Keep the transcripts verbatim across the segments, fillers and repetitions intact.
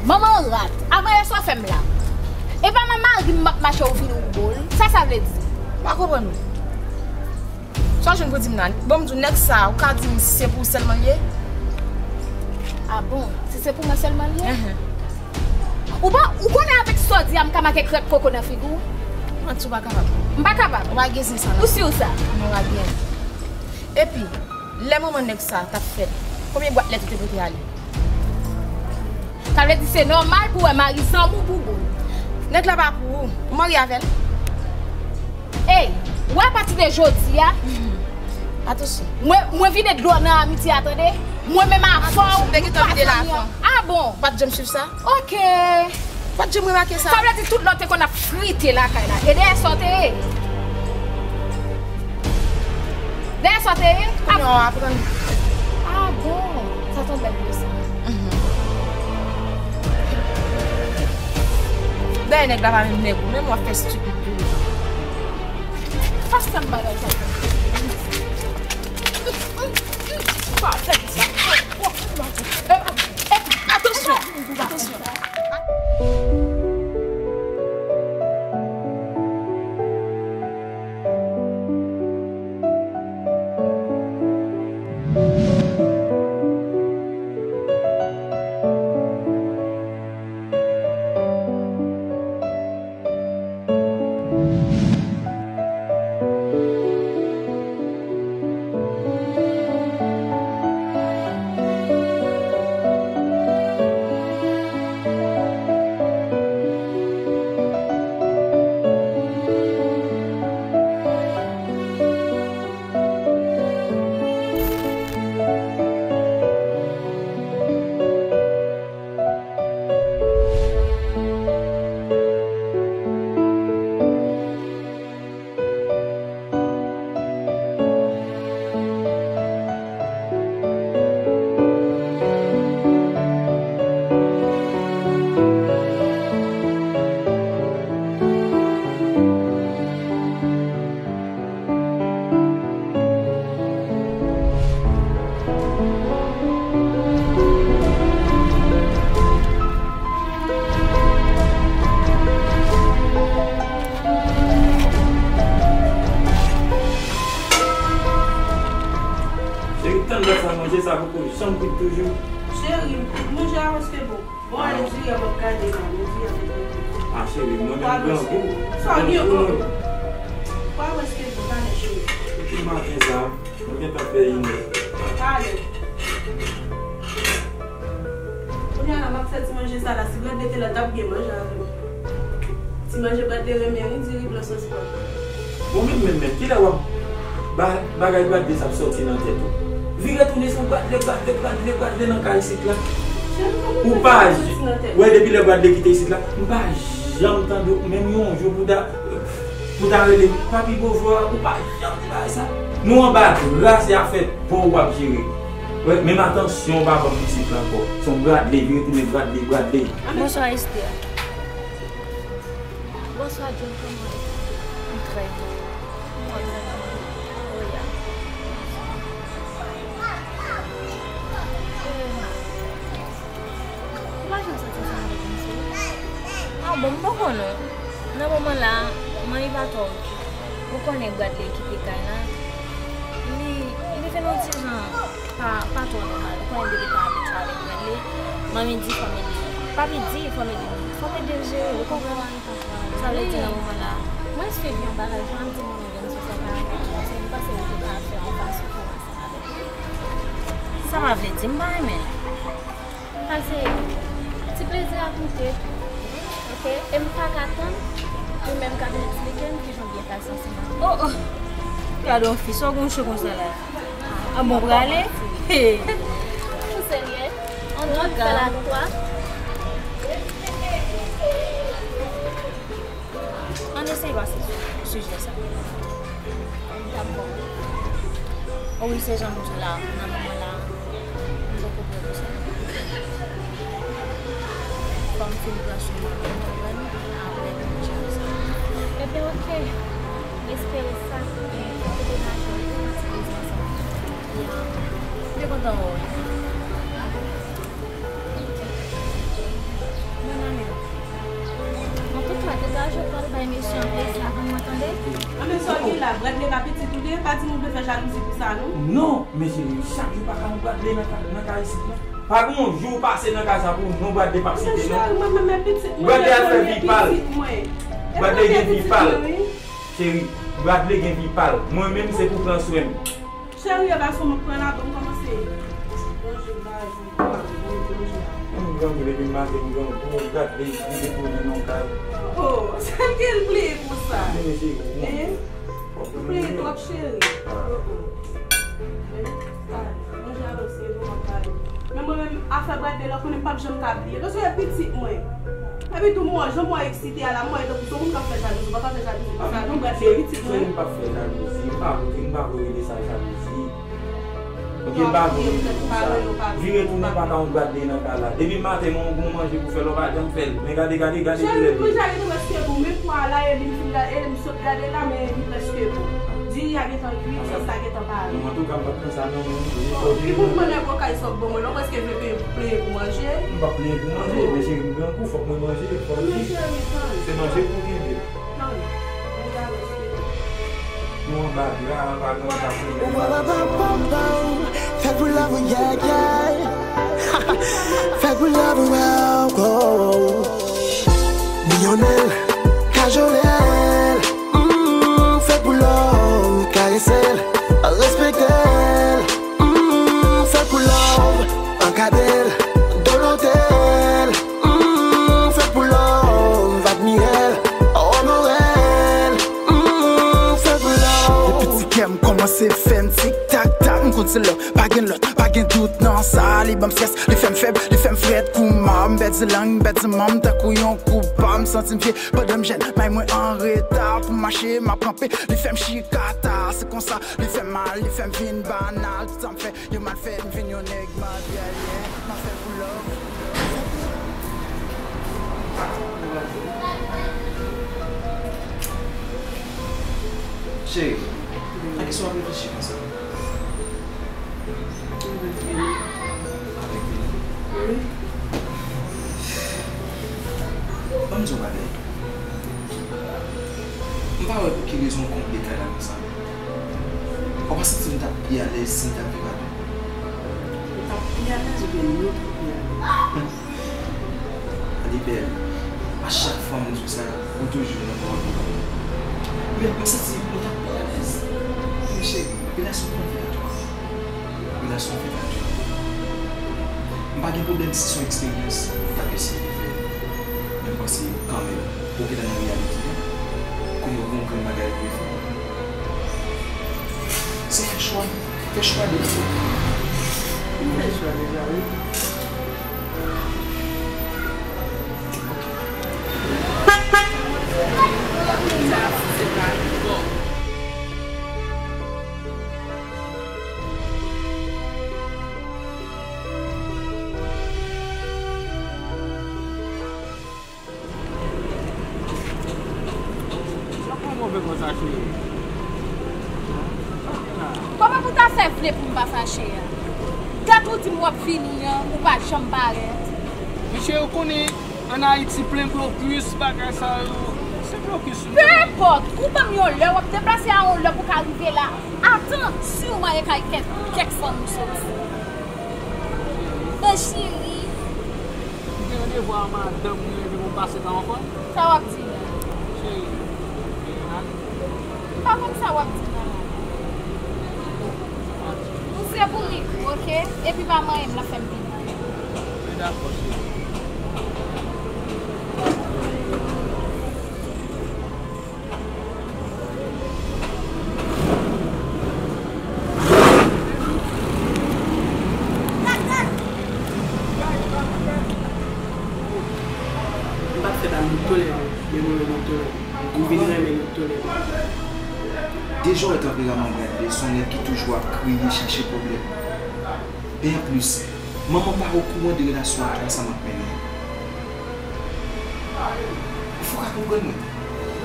Manman rat, avan yè sa w fè m la. E pa nan mari m m ap mache ou vini ou bol. Sa sa vle di? M pa konprann ou. Sa w jwenn pou di m nan? Bon, m di w nèg sa, ou ka di m si se pou ou sèlman l ye? A bon? Si se pou mwen sèlman l ye? Enhen. Ou pa, ou konnen avèk sa w di a, m ka make krèk koko nan figi w? Manti, ou pa kapab. M pa kapab. Ou pa gen zen sa nan. Ou si w sa? Non, ou pa gen. Epi, lè manman nèg sa t ap fèt, konbyen bwat lèt ou te pote ale? Sa vle di se nòmal pou w wè mari zanmi w pou bol. Nèg la pa pou ou. Ou marye avè l? Ey, ou wè apati de jodi a, Atansyon. Mwen, mwen vide dlo nan amitye a, tande. Mwen menm avè w, nou pa zanmi an. A bon? Ou pa t janm swiv sa? Ok. Ou pa t janm remake sa? Sa vle di tout lè w te konn ap frite lakay la. E dèyè sa w te ye? Dèyè sa w te ye? Kounye a w aprann. A bon? Sa se yon bèl leson. Mhm. Dayè nèg la pa menm nèg ou, menm w ap fè stupid pou li. Fas sa m bagay sa. Pa fè sa. Atansyon, atansyon. Cheri, tann lè sa manje sa poko janm kwit toujou. Cheri, manje a prèske bon. Bon, e diri a m ap gade la, e diri a m ap gade. A, cheri, mwen menm grangou. Sa gen ankò? Pwa prèske bon, talè, cheri. Depi maten sa, nou gentan fè inè. Talè. Kounye a la, m ap fè ti manje sa la. Si Bradley te la, l t ap byen manje avè m. Ti manje Bradley renmen wi, diri blan sòs pwa. Bon, menm, menm, menm, kilè w ap ba-, bagay Bradley sa ap sòti nan tèt ou? Vire tounen sou Bradley, Bradley, Bradley, Bradley nan kay isit la. Ou pa j-, wè, depi lè Bradley kite isit la, m pa janm tande w menm yon jou pou ta, pou ta rele Papi Bovwa, ou pa janm di bagay sa. Nou anba gras e afè pa w w ap jere. Wè, menm atansyon w pa ban m pitit la ankò. Se yon Bradley, vire tounen Bradley, Bradley. Bonswa, Esther. Bonswa, John, kòman w ye? M trè byen. Mwen trè byen. Oh, yeah. Eh, ou pa janm soti ansanm avèk misye? Ah bon, m pa konnen. Nan moman la, manmi pa twò oke. Ou konnen Bradley kite kay la. Li, li vin yon ti jan pa, pa twò nòmal. Ou konnen depi tan abitye avèk Bradley, manmi di fò m ede. Papi di fò m ede. Fò m ede l jere, ou konprann? Sa vle di nan moman la. Mwen eseye fè yon bagay, jan m di moun nan gen sou fè pa avèk li, se m panse li te ka fè yon fason pou ansanm avèk li. Sa pa vle di m pa renmen l. Pase ti plezi a koute, oke? E m pa ka tann ou menm ka vin eksplike m kijan w byen pase ansanm avè l. Oh, oh! Gade yon fi, sa w gon cho konsa la? Ah bon, prale? Pou sèryè, antouka, fè l ak twa. Ann eseye pase sou sijè sa. Dakò. O wi, se jan m di w la, nan moman la, m poko prè pou sa. Fò m fin pran swen mwen menm, konprann? Apre, nou jere sa. Ebyen, oke. M espere sa. Fò w degaje w pou yon ti koze ansanm. Ya. M byen kontan wè w. Oke. Bradley pa pitit ou gen, pa di nou vle fè jalouzi pou sa non. Non, men cheri, chak jou pa ka yon Bradley nan ka, nan kay isit non. Pa gen yon jou ou pase nan kay sa pou non Bradley p ap site non. Cheri, mwen menm e pitit mwen, Bradley al fè vi pa l. Bradley gen vi pa l. Cheri, Bradley gen vi pa l. Mwen menm se pou pran swen m. Cheri, e pa sou mwen k pran la, bon, m kòmanse ranje bagay pou m pa manje a. M grangou depi maten, m grangou, gad li, li detounen nan kay. Oh, sa l gen l pleye konsa? Men cheri, bon. Ou pleye twòp, cheri. Oh, oh. Men, sa, manje a dòs, se bon, m ap pale. Men mwen menm, afè Bradley la, konnen m p ap janm ka bliye. Paske e pitit mwen. Epi tou, m wè, jan m wè eksite a la, m wè tankou se yon moun k ap fè jalouzi. Ou pa ka fè jalouzi konsa non, Bradley e pitit mwen. Cheri, m p ap fè jalouzi. M pa vle, m pa vle rele sa jalouzi. Ok, m pa vle rele konsa. Vire tounen pa ka yon Bradley nan kay la. Depi maten, mwen gon manje pou fè, lè w pa janm fè l. Men gade, gade, gade kilè l ye. Cheri, manje a gentan prèske bon. Men pwa a la, e li m fin gade, e m sot gade la, men li prèske bon. Diri a gentan kwit, sòs la gentan pare. Non, antouka, m p ap pran sa nan men w. Ki mouvman nèg okay sa w ap ban mwen la, ou prèske vle pleye, pleye pou manje? M p ap pleye pou manje, men cheri, m grangou, fòk mwen manje, fòk m di. Se manje pou kenbe. Tann, manje a dòs. Nou anba dra, anba gran kafou. Fè pou love, yeah, yeah. Fè pou love, wow, wow. Milyonè, kajolè, mm, fè pou love, karese l, respekte l, mm, fè pou love, ankadre l, dolote l, mm, fè pou love, admire l, onore l, mm, fè pou love. Depi ti kè m kòmanse fè m tik tak tak, m konn se love, pa gen lòt. Pa gen dout nan sa, li ban m strès, li fè m fèb, li fè m frèt. Kouman m pèdi lang, m pèdi manm, tankou yon koupab. M santi m vye pandan m jèn, may mwen an reta pou m mache, m ap kanpe. Li fè m chikata, se konsa li fè m mal, li fè m vin banal. Tout sa m fè, yo mal fèt, m vin yon nèg mabyalyen. M ap fè pou love. Cheri, a kisa w ap reflechi konsa? Avèk Vini? Wi. Ban m di w yon bagay. M pa wè pou ki rezon w konplike kay la konsa. Ou pa santi m t ap pi alèz si m t ap viv a de? Ou t ap pi alèz oubyen nou t ap pi alèz? Li bèl. A chak fwa m di w sa, ou toujou nan bò m. Men mwen santi mwen t ap pi alèz. Men cheri, relasyon pran fè a twa. Relasyon fèt a de. M pa gen pwoblèm si se yon eksperyans ou t ap eseye fè. Men m panse kanmenm, ou gentan nan reyalite a. Kounye a ou gen yon grenn bagay pou w fè. Se fè chwa. Fè chwa deja. M fè chwa deja, wi. Sa fè move konsa, cheri. Kòman pou ta fè vle pou m pa fache a? Dat ou di m w ap vini an, ou pa janm parèt. Men cheri, ou konnen ann Ayiti plen blokis, bagay sa yo. Se blokis nou. Pe enpòt, ou ban m yon lè, w ap deplase a yon lè pou ka rive la. Atan, si w marye kay kèk, kèk fanm ou soti. Men cheri. M gen randevou a madanm mwen, epi pou m pase ta ankò. Sa w ap di la? Cheri, m pa konn sa w ap di la. Ou se pou ri tou, oke? Epi pa manyen m, l ap fè m vini. Men dakò, cheri. M pa t fèt ak moun tolèran, men mwen renmen moun tolèran. M vin renmen moun tolèran. Deja w wè tanperaman Bradley, se yon nèg ki toujou ap kriye, chache pwoblèm. E anplis, manman w pa okouran de relasyon a twa sa m ap mennen. Fò w ka konprann mwen.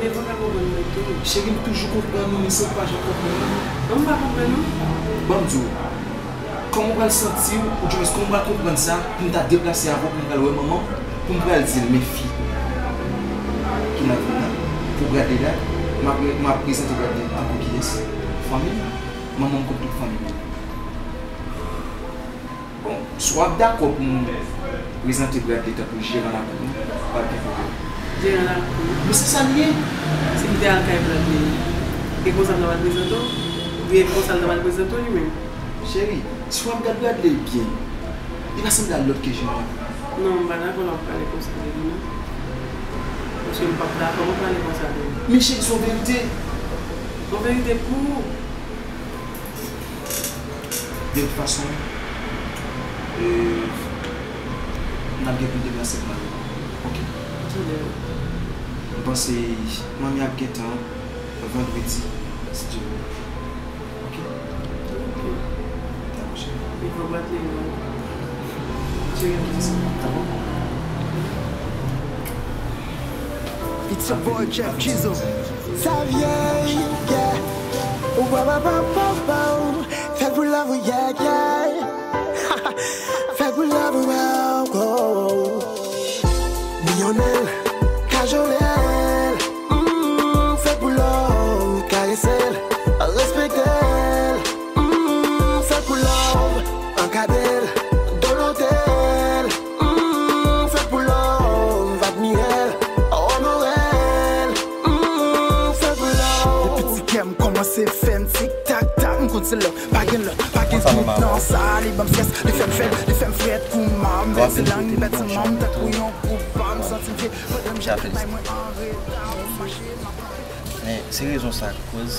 Men fò w ka konprann mwen tou. Cheri, m toujou konprann ou, men se ou k pa janm konprann mwen. Non, m pa konprann ou. Ban m di w, kòman w pral santi w, oudimwens kòman w pral konprann sa, pou m ta deplase avè w, pou m pral wè manman m, pou m pral di l, men fi ki nan vi m nan, pou Bradley la, M ap, m ap prezante Bradley tankou kiyès? Fanmi m? Manman m konn tout fanmi m. Bon, si w ap dakò pou m prezante Bradley tankou jeran lakou nou, pa gen pwoblèm. Jeran lakou? Men se sa l ye. Si m te al kay Bradley, e konsa m ta pral prezante w? Oubyen e konsa l ta pral prezante w li menm? Cheri, si w ap gad Bradley byen, li pa sanble a lòt ke jeran lakou nou. Non, m pa dakò lè w ap pale konsa de li, non. Paske m p ap dakò pou w pale konsa de li. Men cheri, se yon verite. Yon verite pou ou? De tout fason, e, n ap gen plis de ransèyman. Oke? Kilè? M panse manmi ap gentan vandredi, si Dye vle. Oke? Oke. Dakò, cheri. Li pran bat li, non. Cheri, m di sa. Dakò. It's your boy Jeff Chizo. Savye, yeah. Ou pa pa pa pa pa. Fè pou love, yeah, yeah. Fè pou love, wow, wow. Milyonè, kajolè, mm, fè pou love, karese l, respekte l, mm, fè pou love, ankadre l, dolote l, mm, fè pou love, admire l, onore l, mm, fè pou love. Depi ti kè m kòmanse fè m tik tak tak, m konn se love. Pa gen lòt, pa gen tout nan sa. Li ban m strès, li fè m fèb, li fè m frèt. Kouman m vèse lang, li pèdi manm tankou yon gwoup bam. M santi m vye, pandan m jete may mwen an reta. M mache, m ap. Men se rezon sa k koz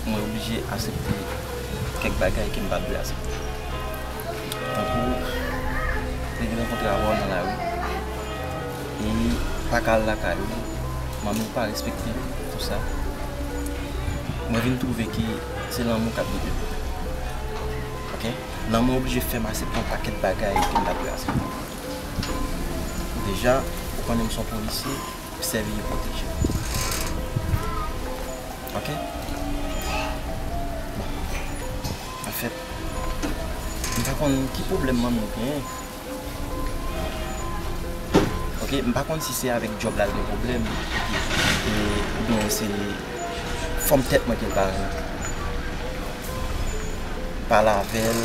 mwen oblije aksepte kèk bagay ke m pa t dwe aksepte. Tankou, m te rankontre avè w nan lari. E pa ka al lakay ou, manmi w pa respekte w, tou sa. Mwen vin twouve ke se lanmou k ap gide m. Oke? Lanmou oblije fè m aksepte yon pakèt bagay ke m pa t dwe aksepte. Deja, ou konnen m se yon polisye, m sèvi e pwoteje. Oke? Bon. Anfèt, m pa konn ki pwoblèm manmi w genyen. Oke, m pa konn si se avèk djòb la l gen pwoblèm, e, oubyen se fòm tèt mwen ke l pa renmen. Pale avè l,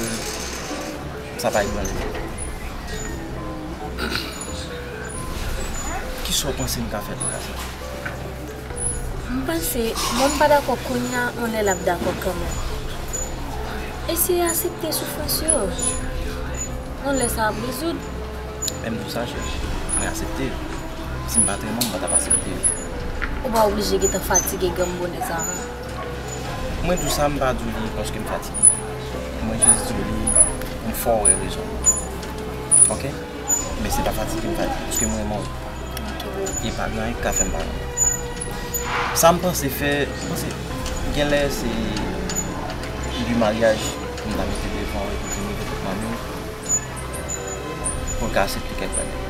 sa pa ebranle m. Kisa w panse m ka fè nan ka sa? M panse, bon, m pa dakò kounye a, yon lè l ap dakò kanmenm. Eseye aksepte soufrans yo. Yon lè sa ap rezoud. Men m di w sa, chè, mwen aksepte. Si m pa t renmen w, m pa t ap aksepte. Ou pa oblije gentan fatige granm bonè sa, non. Mwen di w sa, m pa di w li paske m fatige. Mwen jis di w li pou m fè w wè rezon. Oke? Men se pa fatige m fatige, paske m renmen w. E pa gen anyen ki ka fè m pa renmen w. Sa m panse fè, m panse, genlè se li maryaj pou m ta mete devan w epi pou m mete tout manmi w, pou l ka aksepte kèk bagay.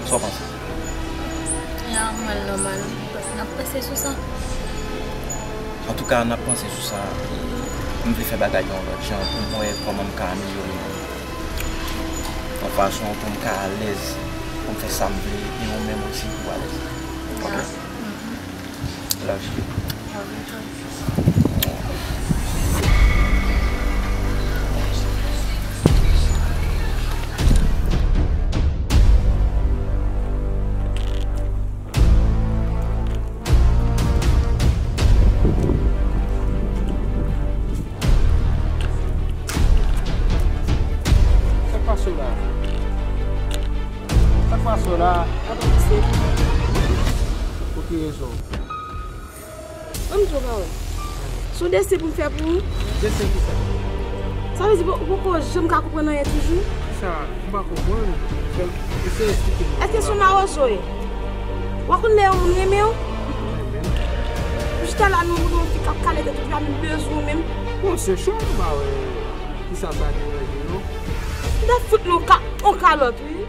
Sa w panse? Ya, mwen l nòmal wi. N ap panse sou sa. Antouka, n ap panse sou sa. M vle fè bagay yo yon lòt jan pou m wè kòman m ka amelyore m. Yon fason pou m ka alèz, pou m fè sa m vle, e ou menm osi pou w alèz. Oke? Love you. Love you too. Sa k pase w la? Sa k pase w la? Papa, se pou ki rezon? Ban m di w yon pawòl. Se yon desen pou m fè pou ou. Desen kisa? Sa vle di, ou poko janm ka konprann anyen toujou? Kisa? M pa konprann. Eseye esplike m. Èske se yon mawozo w ye? W a konn lè yon moun renmen w? Ou chita la, nou, nou, yon fi k ap kale tèt ou, la, nou bezwen w menm. Bon, se cho, m pa wè kisa sa deranje, non. M ta fout nou ka, yon kalòt, wi.